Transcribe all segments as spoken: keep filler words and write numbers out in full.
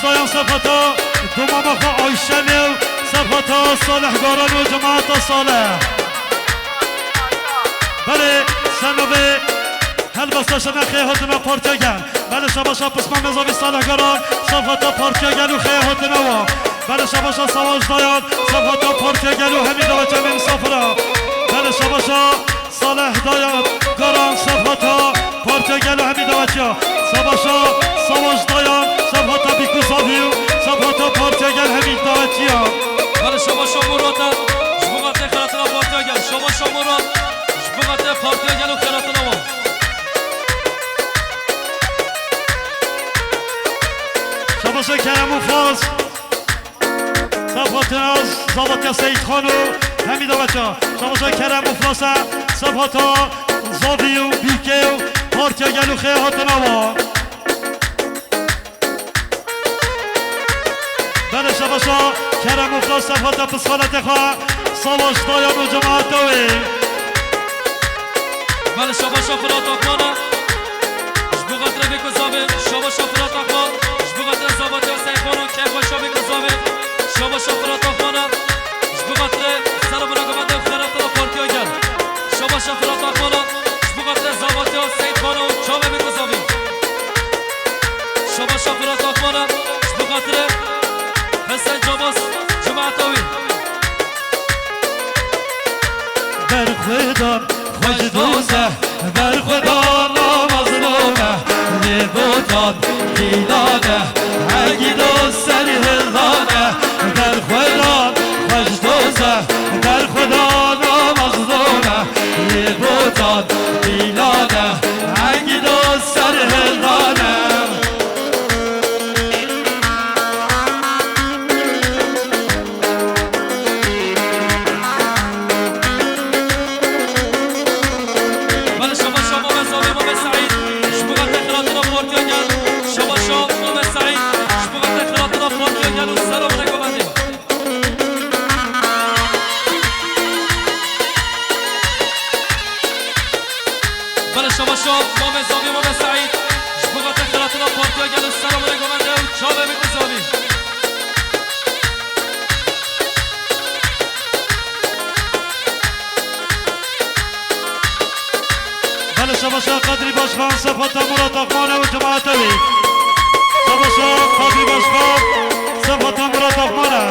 Dayan sefata domama xwe Ayşenê û sefata Salih Garan û cemaata Salih. Belê, senavê helbesta şeme xê hatine partiya gel. Belê, şabaşa pisma mezavî Salih Garan, sefata partiya gel û xê hatine wa. Belê, şabaşa Savaş Dayan, sefata partiya gel û hemî daveçe mê misafira. Belê, şabaşa Salih Dayan, Garan, sefata partiya gel û hemî daveçiya. Savaşa Savaş Dayan, sefata Bîkû Zavî û sefata partiya gel hemî daveçiya. Belê, şabaşa Murat e, ji bo xatirê xêratina partiya gel. Şabaşa Murat, ji bo xatirê partiya gel û xêratina wan. Şabaşa Kerem û Faz. Sefata Zavatya Seyîd Xan û hemî daveça. Şabaşa Kerem û Faz e, sefata Zavî û Bîkê û partiya gel û xê hatina wa. Belê şabaşa Kerem û Faz sefata pisxanetê xwe Savaş Dayan û cemaeta wê. Belê şabaşa Firat Akman e. Ji bo xatirê vê ku zavê, şabaşa Firat Akman. Ji bo xatirê Zavatya Seyxan û keyfa şa vê ku zavê. Şabaşa Firat Akman e. Ji bo xatirê serabûna gumendê û xêratina partiya gel. Şabaşa Firat Akman e. Ji bo xatirê Zavatya Seyxan û çavê vê ku zavê. Şabaşa Firat Akman e. Ji bo xatirê Hesen Cabas, cemaeta wî. Berxwedan xweş dozeh, berxwedan mazlûm e, lê botan pîlan e, egîdo ser hildan e. Berxwedan xweş dozeh, berxwedan mazlûm e, lê botan pîlan e, egîdo ser hildan e. Belê şabaşa Mame Zavê, Mame Seîd, ji bo xatirê xêratina partiya gel. Şabaşa Mame Seîd, ji bo xatirê xêratina partiya gel û serabûna gumendê. Belê şabaşa Mame Zavê, Mame Seîd, ji bo xatirê xêratina partiya gel û serabûna gumendê û çavê wî ku zavî. Belê şabaşa Qedrî Başkan, sefata Murat Akman e û cemaeta wî. Şabaşa Qedrî Başkan, sefata Murat Akman e.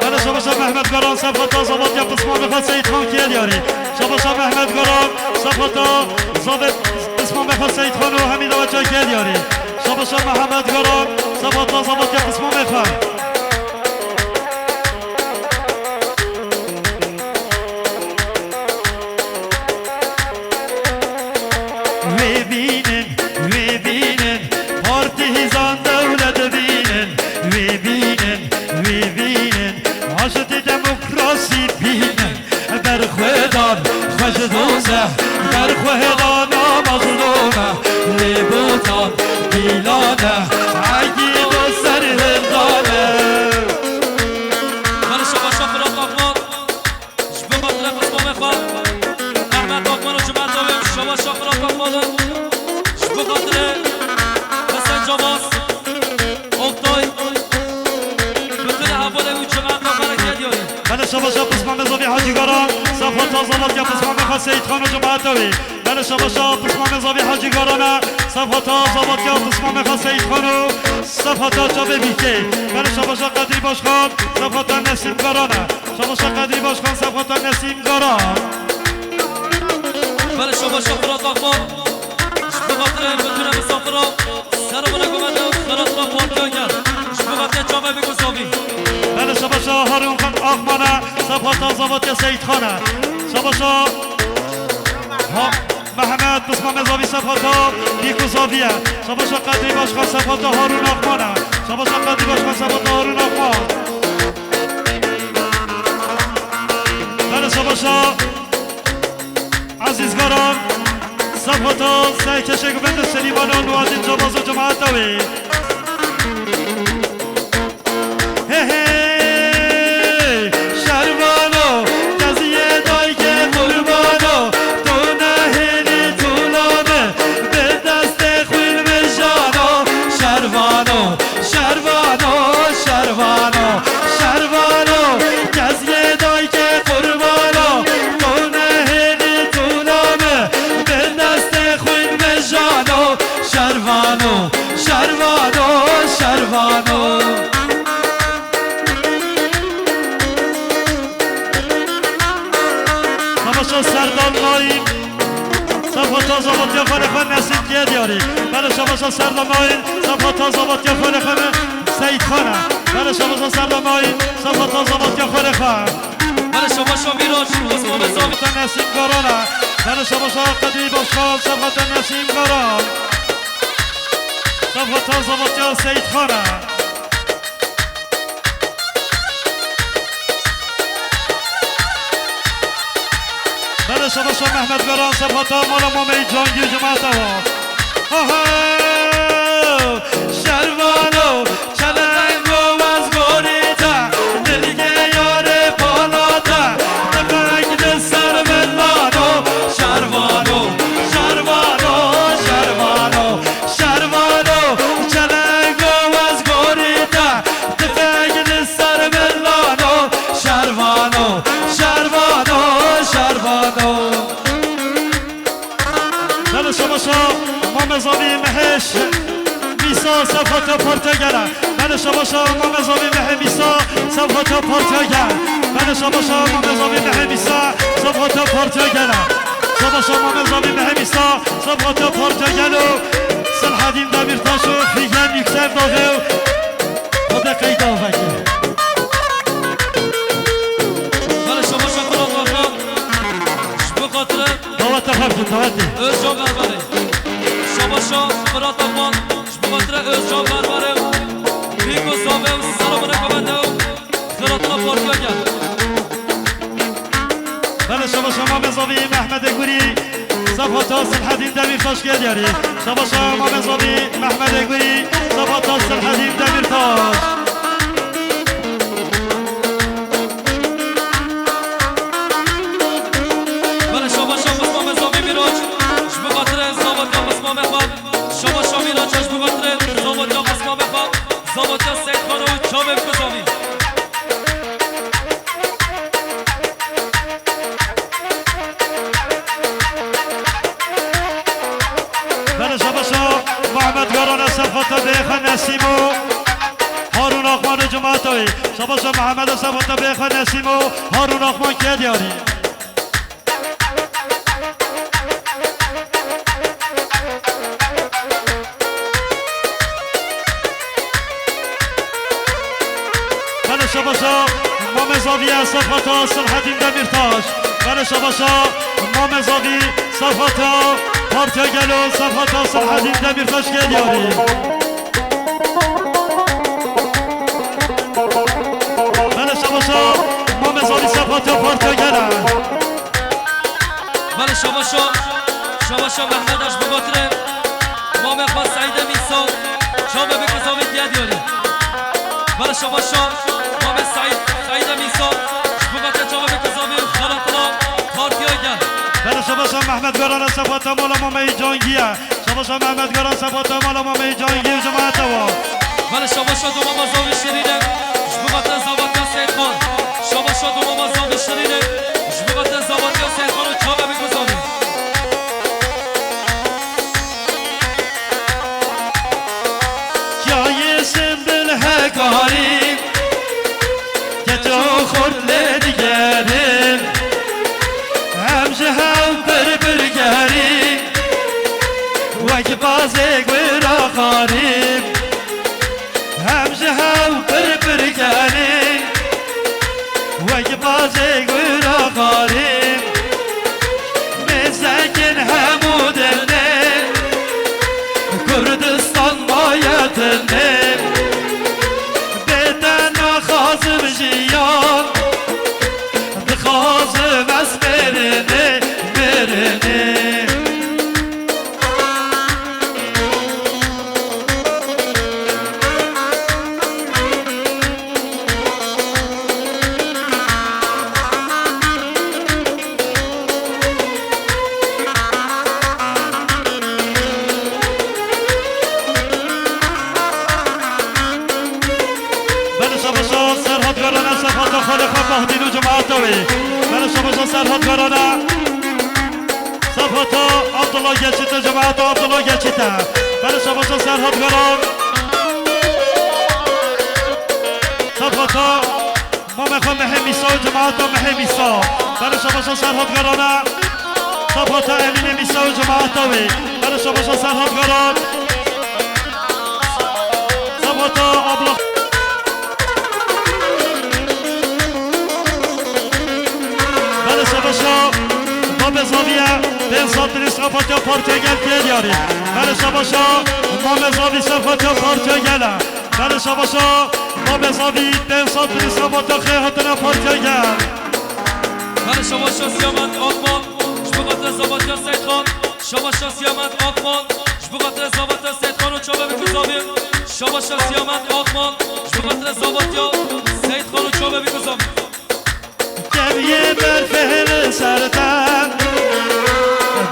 Belê şabaşa Mehmet Garan, sefata Zavatya Pismamê xwe Seyîd Xan Kêlyarî. Şabaşa Mehmet Garan, sefata Zavet Pismamê xwe Seyîd Xan û Hemîda Çay Kêlyarî. Şabaşa Mehmet Garan, sefata Zavatya Pismamê xwe. Wê bînin, wê bînin, partîzan dewlet bînin, wê bînin, wê bînin, aştî demokrasî bînin. Berxwedan xweş dozeh, berxwedana mazlûm e, lê botan pîlan e, egîdo ser hildan e. Belê şabaşa Firat Akman, ji bo xatirê Xismamê xwe, Ehmed Akman û cemaeta wê, şabaşa Firat Akman e, ji bo xatirê Hesen Cabas, Oktay, Belê şabaşa Pismamê Zavî Hacî Garan, sefata Zavatya Pismamê xwe Seyîd Xan û cemaeta wî. Belê şabaşa Pismamê Zavî Hacî Garan e, sefata Zavatya Pismamê xwe Seyîd Xan û sefata çavê Bîkê. Belê şabaşa Qedrî Başkan, sefata Nesîm Garan e. Şabaşa Qedrî Başkan, sefata Nesîm Garan. Belê şabaşa Firat Akman. Ji bo xatirê mitûne misafira, serabûna gumendê û xêratina partiya gel. Ji bo xatirê çavê Bîkû Zavî. Belê şabaşa Harûn Akman e, sefata Zavatya Seyîd Xan e. Şabaşa Ha-, Mehmet Pismamê Zavî, sefata Bîkû Zavî ye. Şabaşa Qedrî Başkan, sefata Harûn Akman e. Şabaşa Qedrî Başkan, sefata Harûn Akman. Belê şabaşa Ezîz Garan, sefata Serkeşê Guvendê Silîmanan û Adil Cabaz û cemaeta wê. He he, şervano, keziyê dayikê qurbano, tu nehêlî, tu nabê. Taza vatiya xalê xwe Nesîm Kiyediyarî. Belê şabaşa serdamayîn, sefata zavatiya xalê xwe Seyîd Xan e. Belê şabaşa serdamayîn, sefata zavatiya xalê xwe. Belê şabaşa Mîraç, Osman Bezavî. Sefata Nesîm Garan e. Belê şabaşa Qedî Başkan, sefata Nesîm Garan. Sefata zavatiya Seyîd Xan e. Belê şabaşa Mehmet Garan, sefata mala mameyî Cangî û cemaeta wa. Aha! Şervano, çelengo ez gorî te, dilgê yarê pala te, tefek li ser min dano. Şervano, şervano, şervano. Şervano, çelengo ez gorî te, tifek li ser min dano. Şervano, şervano, şervano. Belê şabaşa Mame Zavî Mehêş Mîsa sefata partiya gel e. Belê şabaşa Mame Zavî Mehê Mîsa sefata partiya gel. Belê şabaşa Mame Zavî Mehê Mîsa sefata partiya gel e. Şabaşa Mame Zavî Mehê Mîsa sefata partiya gel û Selhedîn Demîrtaş û Fîgen Yüksel Dağê û Xwedê qeyda veke. Belê şabaşa Firat Hakan, ji bo xatirê Dawete xwe bikin, dawetê. Özcan Berberê. Şabaşa Firat Hakan, ji bo xatirê Özcan Berberê. Bîk û zavê û sera binekevete û xiratina partiya gel. Belê şabaşa Mame Zavî Mehmedê Gurî, sefata Selhedîn Demîrtaş Kiyediyarî. Şabaşa Mame Zavî Mehmedê Gurî, sefata Selhedîn Demîrtaş. Belê şabaşa Mame Zavî Mîraç, ji bo xatirê zavatiya Mame xwe. Şabaşa Mîraç, ji bo xatirê zavatiya Mame xwe. Zavatiya Seyîd Xan û çavê bike zavî. Belê şabaşa Mehmet Garan e sefata bêxe Nesîm û Harûn Akman û cemaeta wî. Şabaşa Mehmet e sefata bêxe Nesîm û Harûn Akman Kiyediyarî. Belê şabaşa Mame Zavî e sefata Selhedîn Demîrtaş. Belê şabaşa Mame Zavî sefata Partiya Gelo sefata Selhedîn Demîrtaş Kiyediyarî. Belê şabaşa Mame Zavî sefata Partiya Gelo. Belê şabaşa, şabaşa Mehmet e ji bo xatirê Mame xwe Seîdê Mîsa, çavê bike zavî Kiyediyarî. Belê şabaşa Mame Seîd, Seîdê Mîsa, ji bo xatirê çavê bike zavî xiratina Partiya Gel. Belê şabaşa Mehmet Garan e sefata mala Mameyî Cangî ye. Şabaşa Mehmet Garan sefata mala Mameyî Cangî û cemaeta wa. Belê şabaşa domama zavî şirîne, ji bo xatirê zavatiya Seyîd Xan. Şabaşa domama zavî şirîne, ji bo xatirê zavatiya Seyîd Xan û çavê bike zavî. Çiyayê Sembil hekarî, keça xurt lê digerin, em ji hev pir pir gerî. Wek bazê gura xarîb, em ji hev pir pir gerî. Wek bazê gura xarîb, mêzekin hemû dinê. Kurdistan maye dinê. Bê te naxwazim jiyan, dixwazim ez mirinê, mirinê. Belê şabaşa Serhat Garane, sefata xalê xwe Bahdîn û cemaeta wê. Belê şabaşa Serhat Garane. Sefata Abdullah Geçite, cemaeta Abdullah Geçite. Belê şabaşa Serhat Garan. Sefata Mamê xwe Mehê Mîsa û cemaeta Mehê Mîsa. Belê şabaşa Serhat Garane. Sabata Emînê Mîsa û cemaeta wê. Belê şabaşa Serhat Garan. Sabata abla. Belê şabaşa Babê Zaviye. Pênc sed lî şafatiya Partiya Gel tê diyarî. Belê şabaşa Mamê Zavî şafatiya Partiya Gel e. Belê şabaşa Babê Zavî. Pênc sed lî şafatiya xê hatina Partiya Gel. Belê şabaşa Siyamet Akman, ji bo xatirê zavatiya Seyîdxan. Şabaşa Siyamet Akman, ji bo xatirê zavatiya Seyîdxan û çavê bikuzavî. Şabaşa Siyamet Akman, ji bo xatirê zavatiya Seyîdxan û çavê bikuzavî. Keviyê berfê li ser te,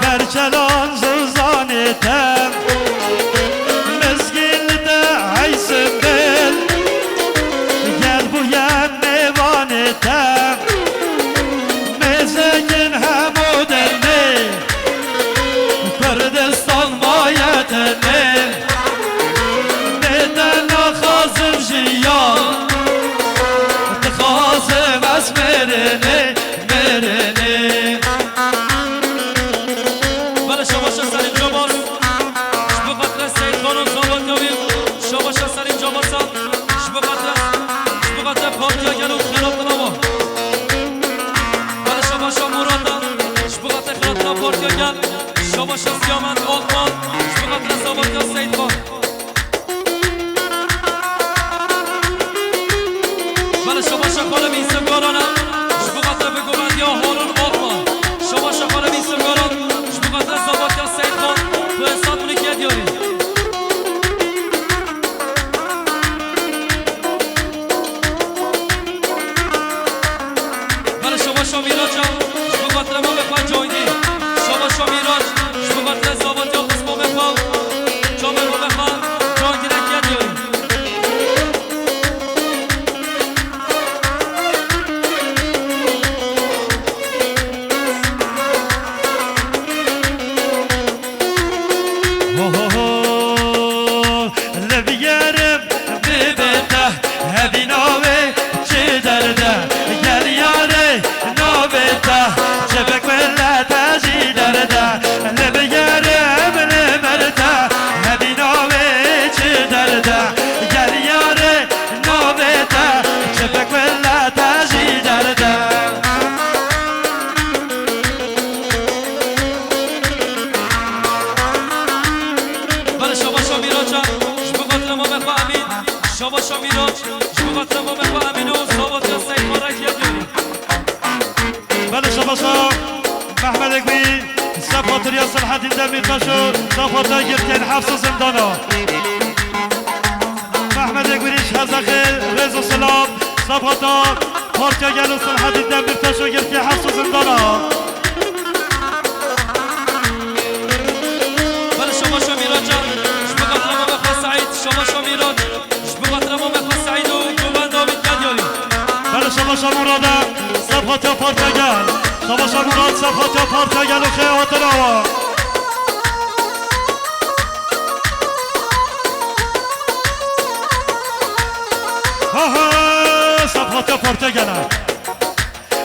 berçelan zozanê te, mizgîn li te ey simbêl, gel bûye mêvanê te. Mêzekin hemû demê, Kurdistan maye tenê. Bê te naxwazim jiyan, dixwazim ez mirinê, mirinê. Belê şabaşa Selîm Cabas, ji bo xatirê Seyîdxan û Zawatiya wî. Şabaşa Selîm Cabasa, ji bo xatirê, ji bo xatirê Partiya Gel û xelat nava. Belê şabaşa Murata, ji bo xatirê xelat nava Partiya Gel. Şabaşa Siyamet Akman, ji bo xatirê zavatiya Seyîdxan. Belê şabaşa xalim Îsif Garan e, ji bo xatirê biguvendiya Harun Akman. Şabaşa xalim Îsif Garan, ji bo xatirê zavatiya Seyîdxan, tu hesab minikê diyarî. Belê şabaşa Mîraç e, ji bo xatirê mamê xwe Cangî. Şabaşa Mîraç, ji bo xatirê zavatiya qismamê xwe, çavê mamê xwe Cangî re kê diyarî. Ho, ho, ho, li bigerim bibê te, hebîna wê çi derde, gel yarê navê te, çepek wele te jî derde, li bigerim li ber te, hebîna wê çi derde, gel yarê navê te, çepek wele te jî derde. Belê şabaşa Mîraç e, ji bo xatirê mamê xwe Emîn. Şabaşa Mîraç, ji bo xatirê mamê xwe Emîn û zavatiya Seyîdxan re kê diyarî. Belê şabaşa Mehmedê Gurî, sefxatiriya Selahedîn Demîrtaş û sefxata girtiyên hefs û zindana. Mehmedê Gurî ji Herzexê rêz û silav, sefxata Partiya Gel û Selahedîn Demîrtaş û girtiye hefs û zindana. Belê şabaşa Mîraç e, ji bo xatirê mamê xwe Seîd, şabaşa Mîraç, ji bo xatirê mamê xwe Seîd û govenda wî kê diyarî. Belê şabaşa Murad e, sefxatiya Partiya Gel. Şabaşa Murad, sefxatiya Partiya Gel û xê hatine wa. Ha ha, sefxatiya Partiya Gel e.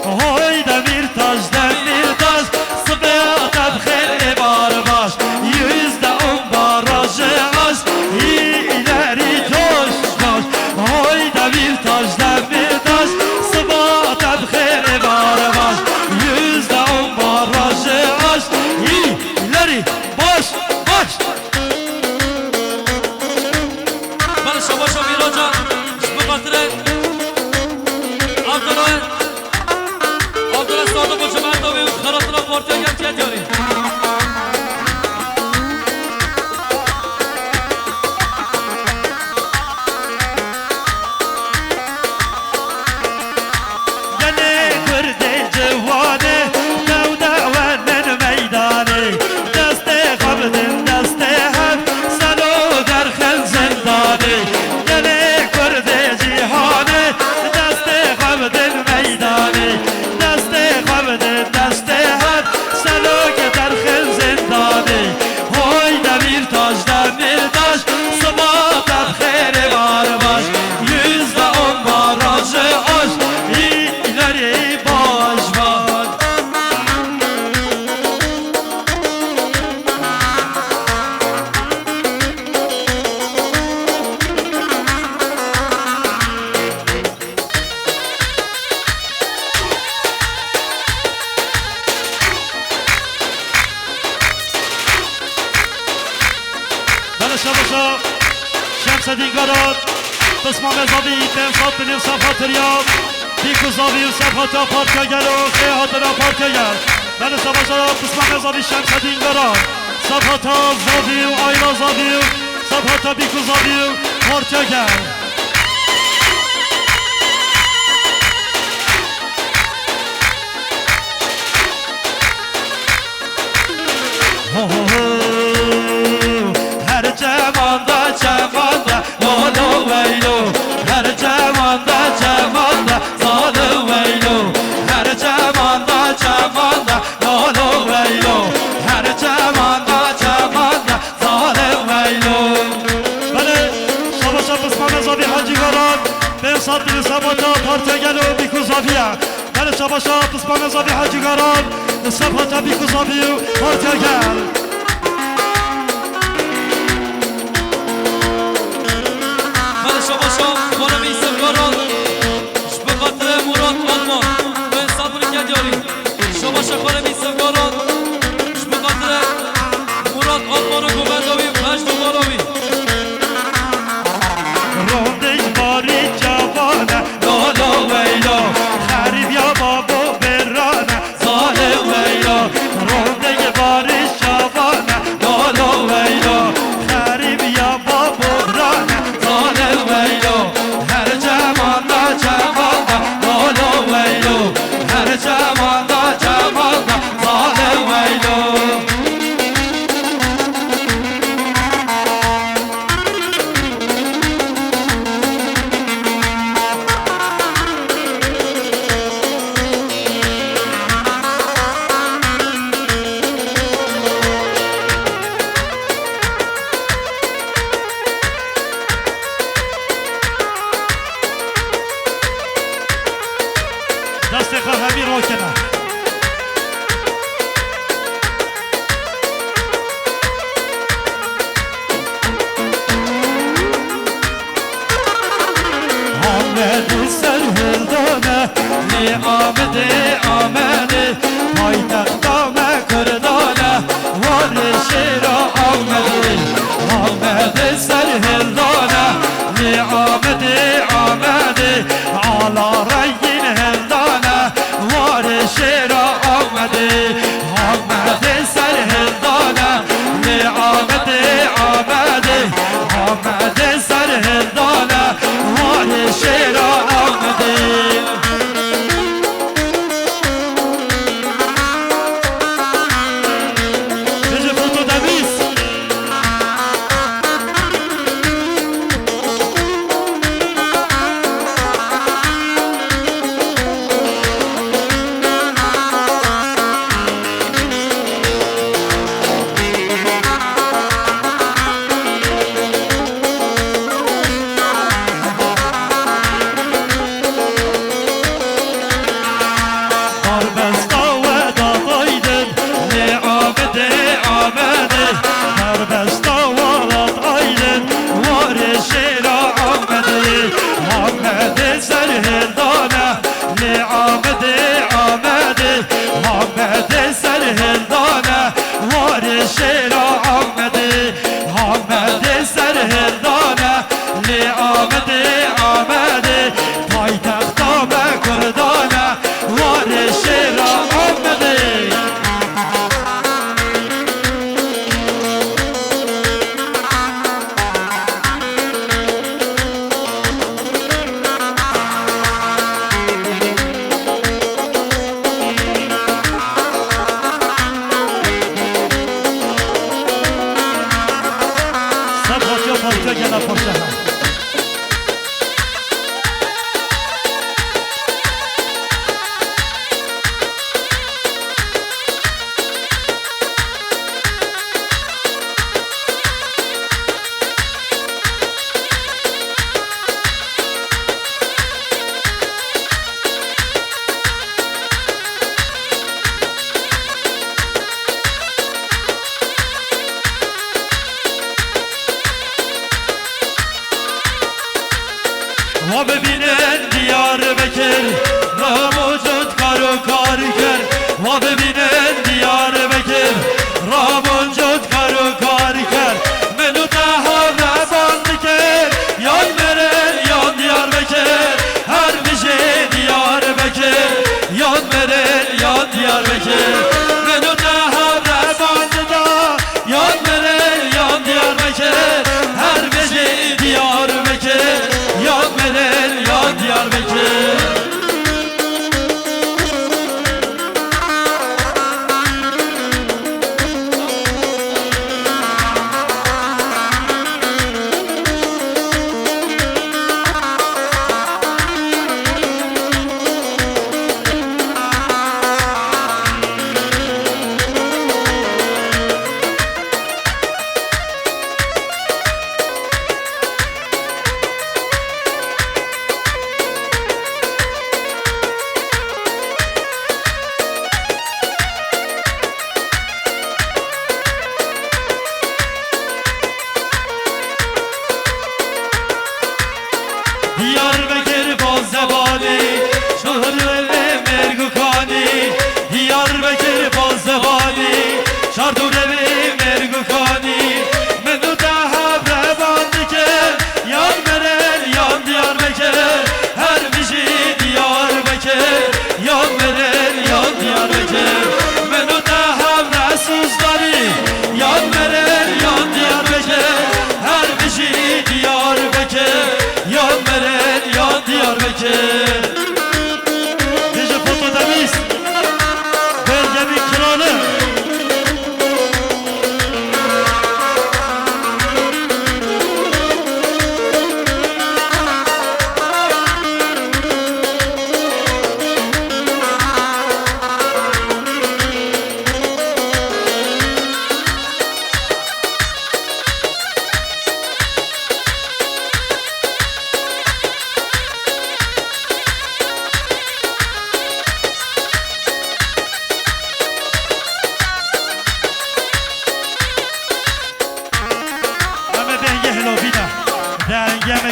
Hoy Demîrtaş, Demîrtaş, sibê te bi xêr ê bar baş. Yüzde on barajı aş, ileri koş, koş. Hoy Demîrtaş, Demîrtaş, sibê te bi xêr ê bar baş. Yüzde on barajı aş, ileri baş, baş. Belê şabaşa Mîraç e, ji bo xatirê Abdullah, Abdullah Sadık û cemaeta wî û xeratina Partiya Gel kê diyarî. Gelê Kurdê ciwanê, dew de wenin meydanê, destê xwe bidin Şabaşa Şemsedîn Garan, Pismame Zavî, pênc sed milyon Sefhat Tiryab, Bîku Zavî û Sefhata Partiya Gel û Xê Hatina Partiya Gel. Belê şabaşa Pismame Zavî Şemsedîn Garan, Sefhata Zavî û Ayla Zavî û Sefhata Bîku Zavî û Partiya Gel. Ho, ho, ho. Her çemanda, çemanda, lo, lo, veylo. Her çemanda, çemanda, zalim veylo. Her çemanda, çemanda, lo, lo, veylo. Her çemanda, çemanda, zalim veylo. Belê, şabaşa Pismame Zavî Hacî Garan, pênc sed milyon Sefhata Partiya Gel û Bîku Zavî ye. Belê şabaşa Pismame Zavî Hacî Garan, Sefhata Bîku Zavî û Partiya Gel. Belê şabaşa Xanim Îsef Garan, ji bo xatirê Murat Alman, pênc sed milyon Kedyarî. Şabaşa Xanim Îsef Garan, ji bo xatirê Murat Alman û govenda wî û hej û mala wî. Rondek barî çavane, lo, lo, veylo. Xerîbiya babo berane, zalim veylo. Rondek barî çavane, lo, lo, veylo. Xerîbiya babo berane, zalim veylo. Her çemanda, çemanda, lo, lo, veylo. Her çemanda, çemanda, zalim veylo. Destê xwe hemî rakine. Amedê serhildane, lê Amedê, Amedê, paytexta me Kurdane, warê şêra Amedê. Amedê serhildane, lê Amedê, Amedê, ala rengîn hildane, warê şêra Amedê. Amedê serhildane, lê Amedê, Amedê, Amedê serhildane, warê şêra Amedê. Bêje foto Demîz. Arbesta Welat Aydin, lê Amedê, Amedê. Arbesta Welat Aydin, warê şêra Amedê. Amedê serhildane, lê Amedê, Amedê. Amedê serhildane, warê şêra Amedê. Amedê serhildane, lê Amedê, Amedê, paytexta me Kurdane, warê şêra Amedê. Sed hatiya partiya gela paşa. Wa bibînin Diyarbekir, Ramo cot kar û kar kir. Wa bibînin Diyarbekir, Ramo cot kar û kar kir. Min û te ha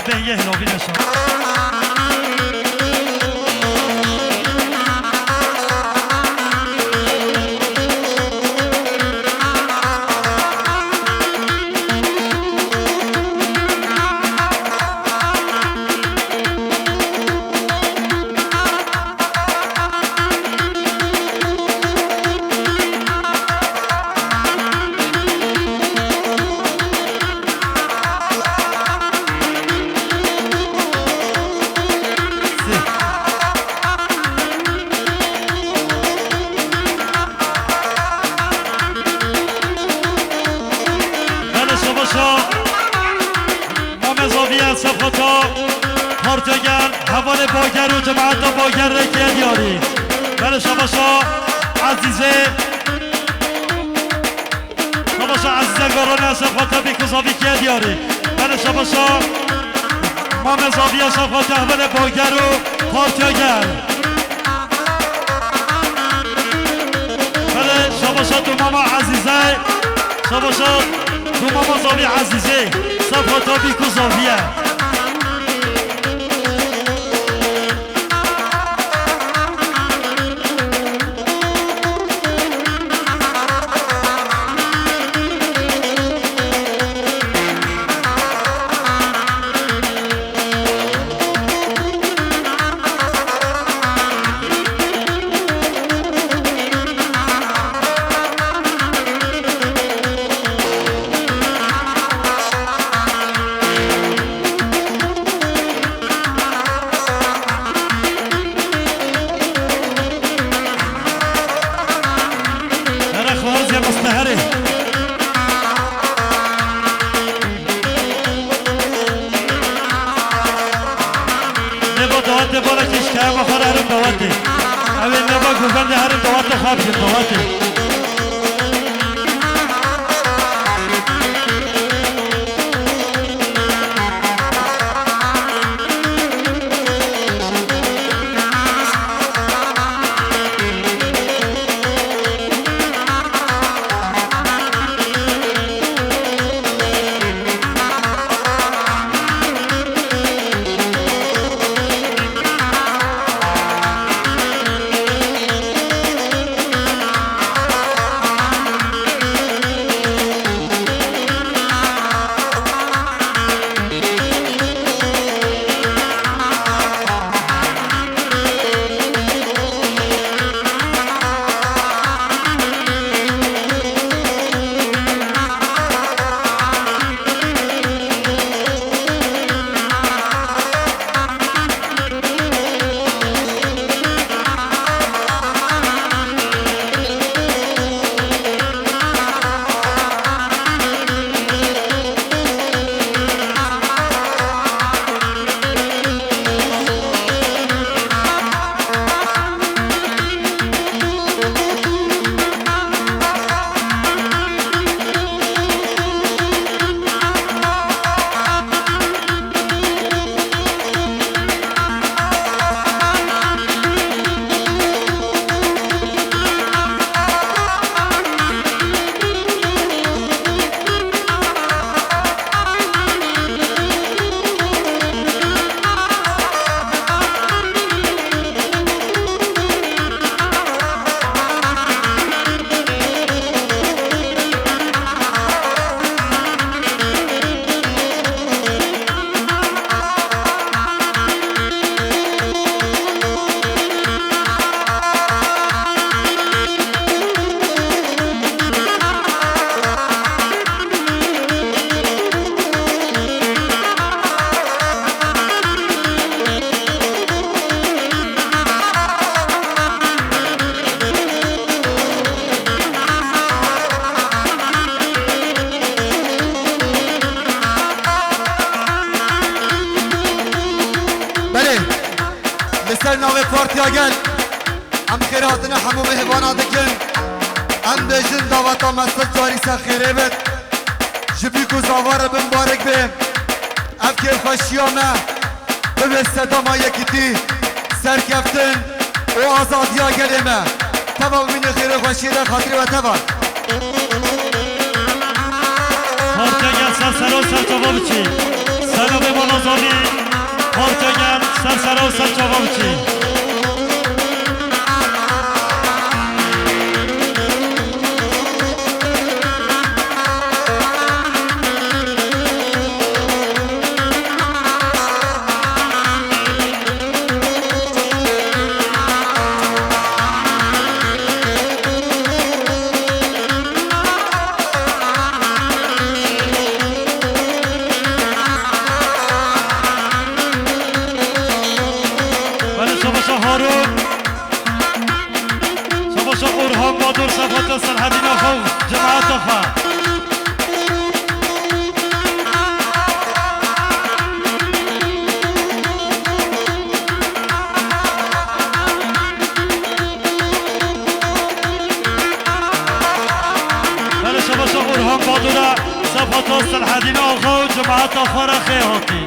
Bengê hilavî neşa. Belê şabaşa Mame Zaviye Sefata Partiya Gel, hevalê Bager û cemaeta Bager rê kê diyarî. Belê şabaşa Ezîzê. Şabaşa Ezîze Garane, Sefata Bîkuzavî kê diyarî. Belê şabaşa Mame Zaviye Sefata hevalê Bager û Partiya Gel. Belê şabaşa tu mama Ezîze. Şabaşa tu mama Zavî Ezîze. Sefata Bîkuzaviye. Here xwaziya musteherê. Nêba dawetê bala kêşkaya me xwe re herin dawetê. Ew ê nêba govendê herin dawetê xwe bigin dawetê. Belê, li ser navê Partiya Gel, em xêrhatina hemû mêhvana dikin. Em dibêjin daweta me sed carî ser xêrê bit. Ji bîk û zava re bimbarek be. Ev kêfxweşiya me bibe sedema yekîtî, serkeftin û azadiya gelê me. Teva bimîne xêr û xweşiyê de xatirê we teva. Partiya Gel ser sera û ser çava biçî. Selamê mala Zanî, parça gel, ser sera û ser çava biçî. Belê, şabaşa Harun. Şabaşa Orhan Badur, Sefata Selhedîna xwe, cemaeta xwe. Belê, şabaşa Orhan Badura, Sefata Selhedîna Axa û cemaeta xwe re xêr hatî.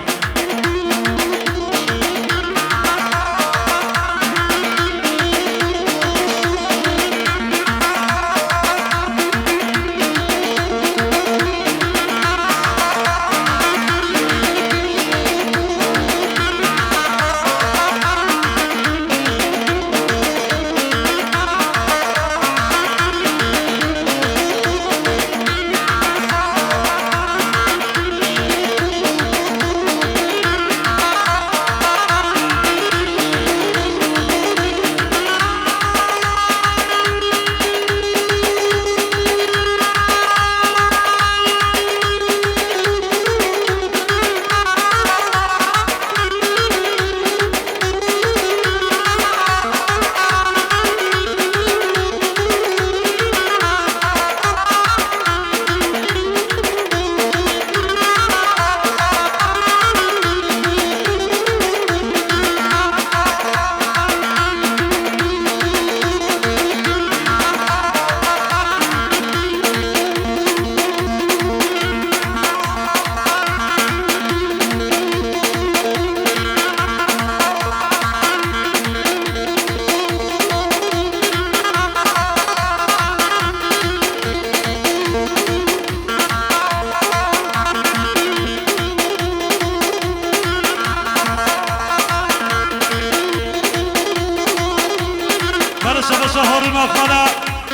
Belê, şabaşa Harun Akman'a,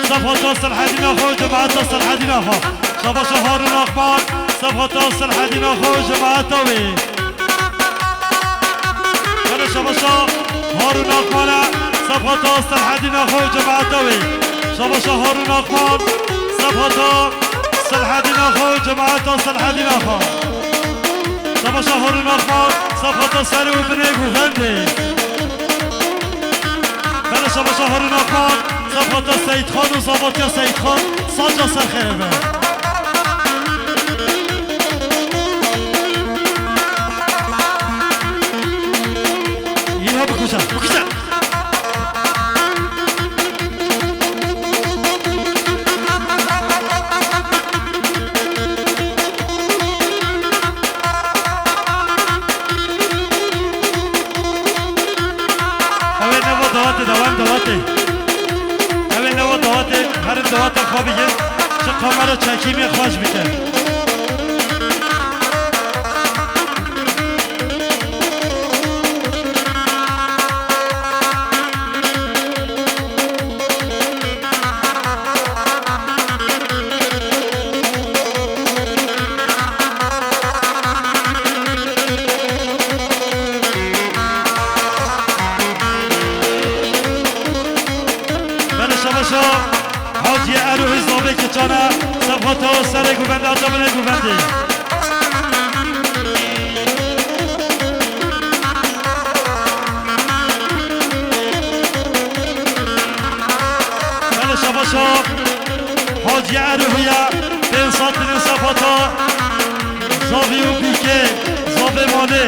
Sefata Selhedîna xwe, cemaeta Selhedîna xwe. Şabaşa Harun Akman, Sefata Selhedîna xwe, cemaeta wê. Belê, şabaşa Harun Akman'a, Sefata Selhedîna xwe, cemaeta wê. Şabaşa Harun Akman, Sefata Selhedîna xwe, cemaeta Selhedîna xwe. Şabaşa Harun Akman, Sefata serê û binê govendê. Belê, şabaşa Harun Akman, Sefata Seyîdxan û Zavatiya Seyîdxan, saca ser xêre be. Yine bikuje, bikuje. Ew ê nava dawatê, dawam dawatê. Ew ê nava dawatê, herin dawata xwe bigin. Ji kamera çekîmê xweş bike. Belê şabaşa Hacî Erohî Zavê Keçana, Sefata serê govendê, aca binê govendê. Belê şabaşa Hacî Erohiya, pênc sed tinin Sefata, Zavî û Bîkê, Zavê Malê.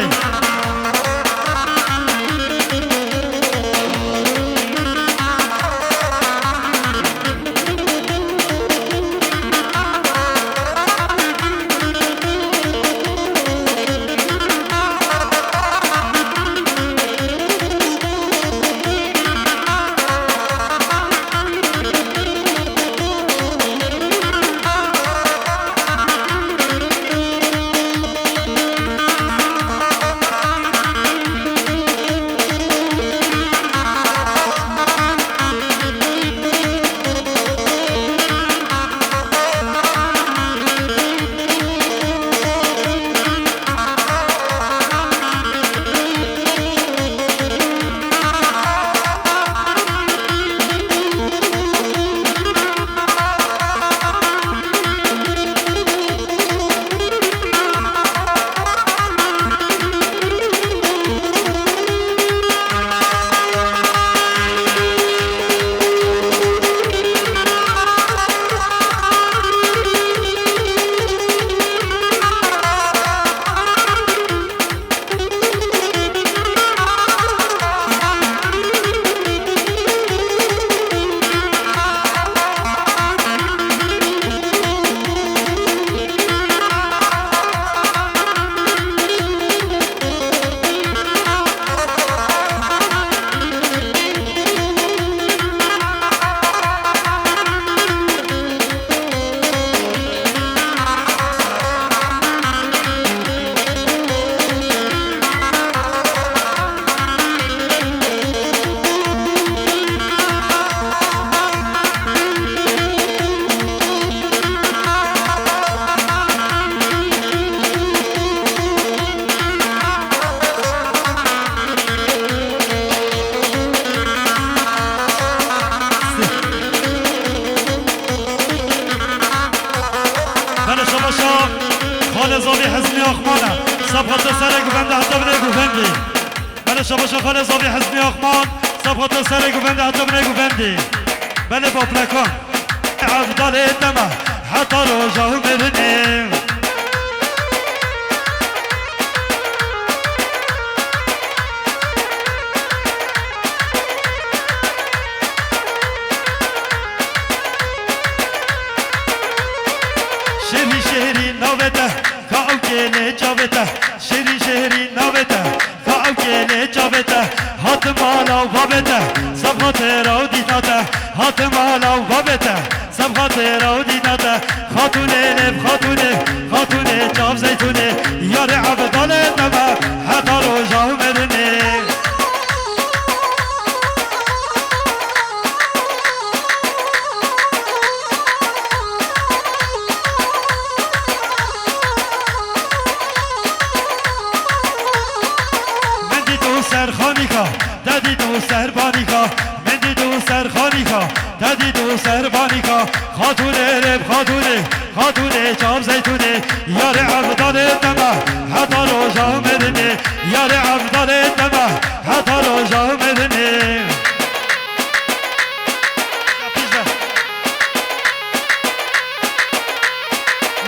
Şabaşa Xalê Zavî Hizmî Axmana. Sefxata serê guvende heta binê guvendê. Belê şabaşa Xalê Zavî Hizmî Axman. Sefxata serê guvende heta binê guvendê. Belê baplekan. Evdalê te me heta roja humirinê. Şêrî şêrî navê te, ka ew kêlê çavê te. Şêrî şêrî navê te, ka ew kêlê çavê te. Hatim mala û babê te, sefxatê ra û dîna te. Hatim mala û babê te, sefxatê ra û dîna te. Xatûnê lêv xatûnê, xatûnê çav zeytûnê. Yarê evdalê te me, heta roja humirinê. Min dît û ser xanîka, te dît û ser banîka. Min dît û ser xanîka, te dît û ser banîka. Xatûnê rêv xatûnê, xatûnê çav zeytûnê. Yarê evdalê te me, heta roja humirinê. Yarê evdalê te me, heta roja humirinê.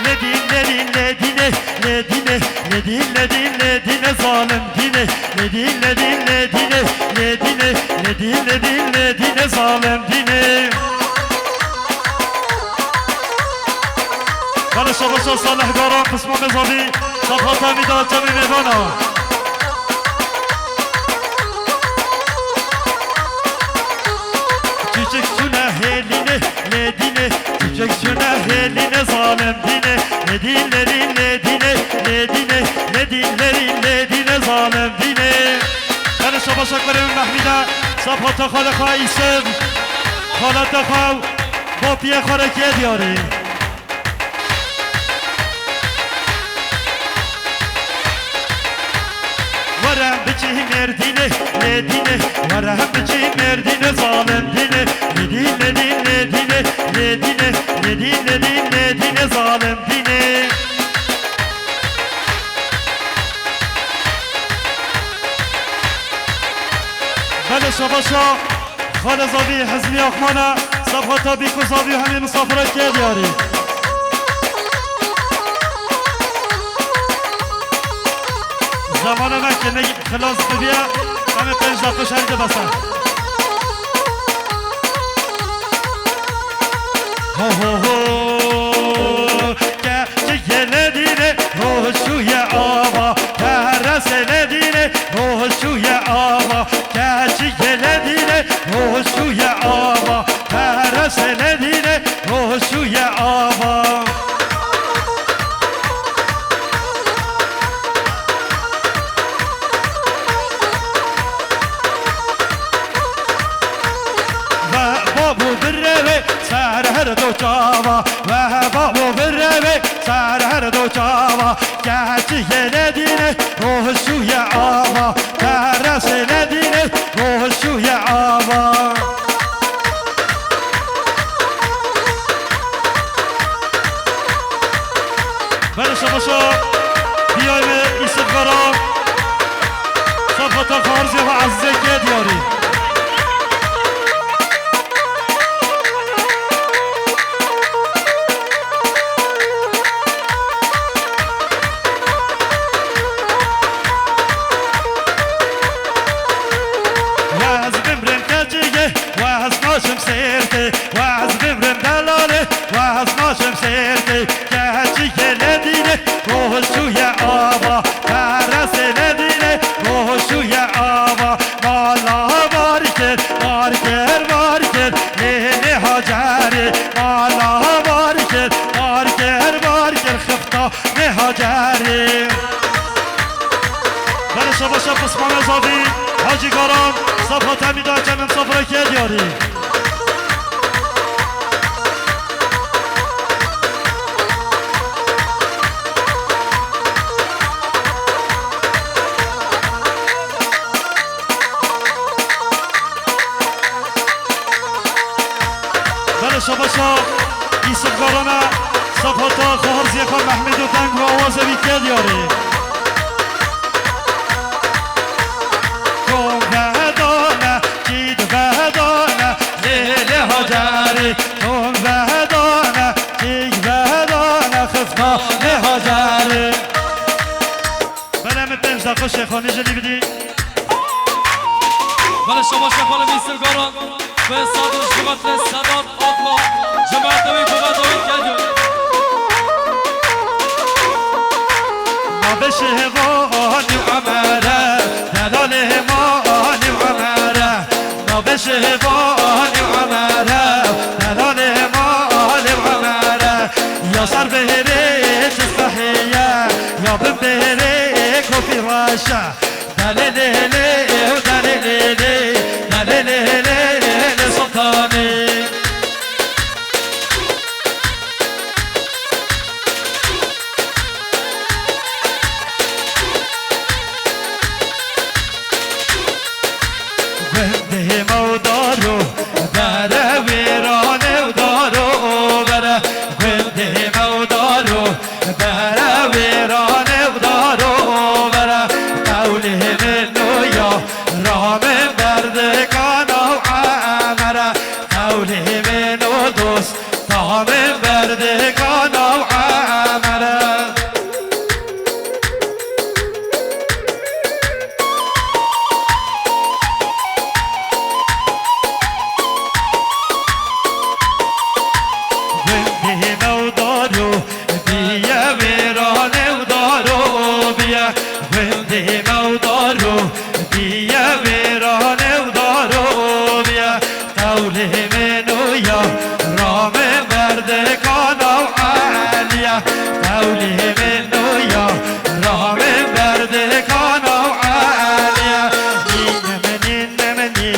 Lê dîn, lê dîn, lê dînê, lê dînê, lê dîn, lê dîn, lê dîn, lê dînê, zalim dînê. Lê dîn, lê dîn, lê dînê, lê dînê, lê dîn, lê dîn, lê dînê, zalim dînê. Belê şabaşa Salih Garan, Pismamê Zavî, sefxata Emîda çemê mêvana. Çiçek çûne hêlînê, lê dînê, çiçek çûne hêlînê, zalim dînê. Lê dîn, lê dîn, lê dînê, lê dînê, lê dîn, lê dîn, lê dînê, zalim dînê. Belê şabaşa kurê min Mehmîde, sefxata xalê xwe Îsif, xaleta xwe û bapiyê xwe re kê diyarî. Were biçî Mêrdînê, lê dînê, were biçî Mêrdînê, zalim dînê. Lê dîn, lê dîn, lê dînê, lê dînê, lê dîn, lê dîn, lê dînê, zalim dînê. Belê şabaşa Xalê Zavî Hizmî Axmana, sefxata bîk û zavî û hemî misafira kê diyarî. Zemana me kêne xilas bibiye, em ê pênc deqe şerî de bese. Ho ho ho, keçikê Ledînê, roşûye ava, teresê Ledînê, roşûye ava, keçikê Ledînê, roşûye ava, teresê Ledînê, roşûye ava. Ve babo bireve ser her do çava, ve babo bireve ser her do çava. Keçikê Ledînê, roşûye ava, teresê Ledînê, roşûye ava. Belê şabaşa biyayê me Îsif Garan, sefxata xarzê xwe Ezîzê kê diyarî. Wez bimrim keçikê, wez naşim sêrtê, wez bimrim delalê, wez naşim sêrtê. Keçikê Ledînê, roşûye ava, teresê Ledînê, roşûye ava. Mala var kir, var kir, var kir, lê lê Hacerê. Mala var kir, var kir, var kir, xifta lê Hacerê. Belê şabaşa Pismamê Zavî, Hacî Garan, sefxata Emîda çemê misafira kê diyarî. Belê şabaşa Îsif Garana, sefxata xwe Harziyê Mehmûd û deng û awazê wî ket yarê. Tom vedane, kî divedane, lê lê Hacerê. Tom vedane, kî vedane, xifta lê Hacerê. Belê min pênc deqa Şêxanî jî lî bidî. Belê şabaş Şêxanê Mîsir Garan. Ve sadır şubat ve Sedat Akma. Cemaat ve kubat ve geliyor. Navê Şêxanî Emere, delalê Hêmanî Emere. Navê Şêxanî Emere, delalê Hêmanî Emere. Ya ser bêrê çistehiye, ya bin bêrê kopî reşe. Delê lê lê, delê lê lê, delê lê lê lê Sultanî. Gundê Mewdaro, bere wêranê û daro bere. Gundê Mewdaro, bere wêranê û daro bere. Qewlê min û ya, ramên berdikana û emere. Qewlê min û dost, tamên berdikana û emere. Gundê Mewdaro, biye wêranê û daro biye. Gundê Mewdaro, biye wêranê û daro biye. Qewlê min û ya, ramên berdikana û eliye. Qewlê min û ya, ramên berdikana û eliye. Nîne min, nîne min, nî.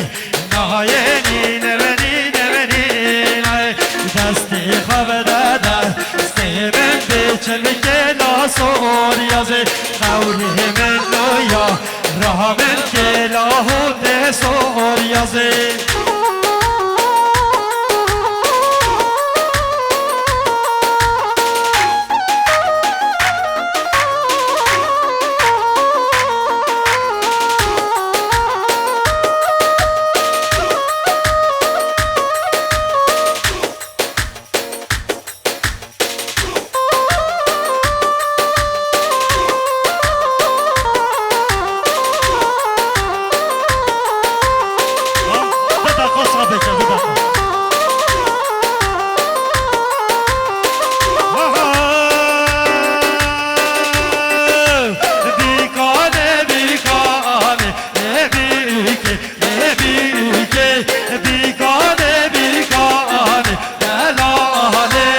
Nayê nîne min, nîne min, nî. Nayê destê xwe bide destê min, bê çilkê la soryazê. Qewlê min û ya, Raha min kêla hûtê soryazê. Bîkane, bîkane, ê bîkê, ê bîkê, bîkane, bîkane, delalê.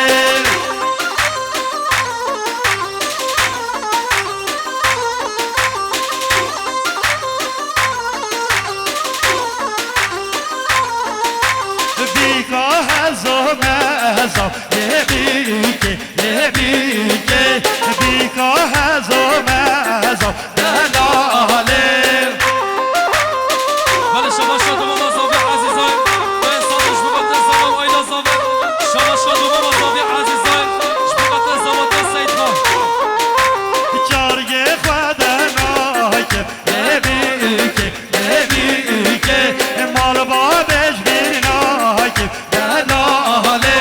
Bîka hezo mezo, ê bîkê, ê bîkê, bîka hezo mezo, delalê. Belê şabaş şadomo mazavî ezîzay. Ben sadoş bu kadar zaman ayla zavi. Şabaş şadomo mazavî ezîzay. Ji bu kadar zaman da Seyit Xan. Çargê xwe de nake, ê bîkê, ê bîkê, mal babê ji bîr nake. Delalê.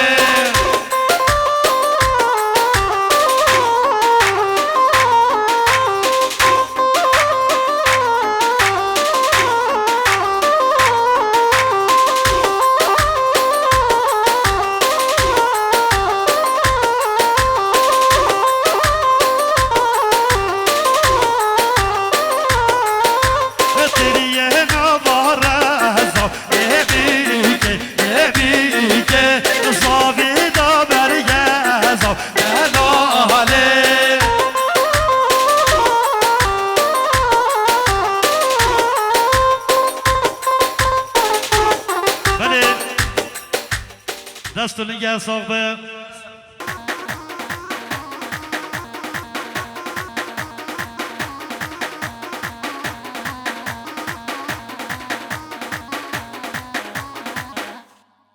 Tiriyê nava reza, ê bîkê, ê bîkê, zavî da bergeza, delalê. Belê. Dest û lingê sax be.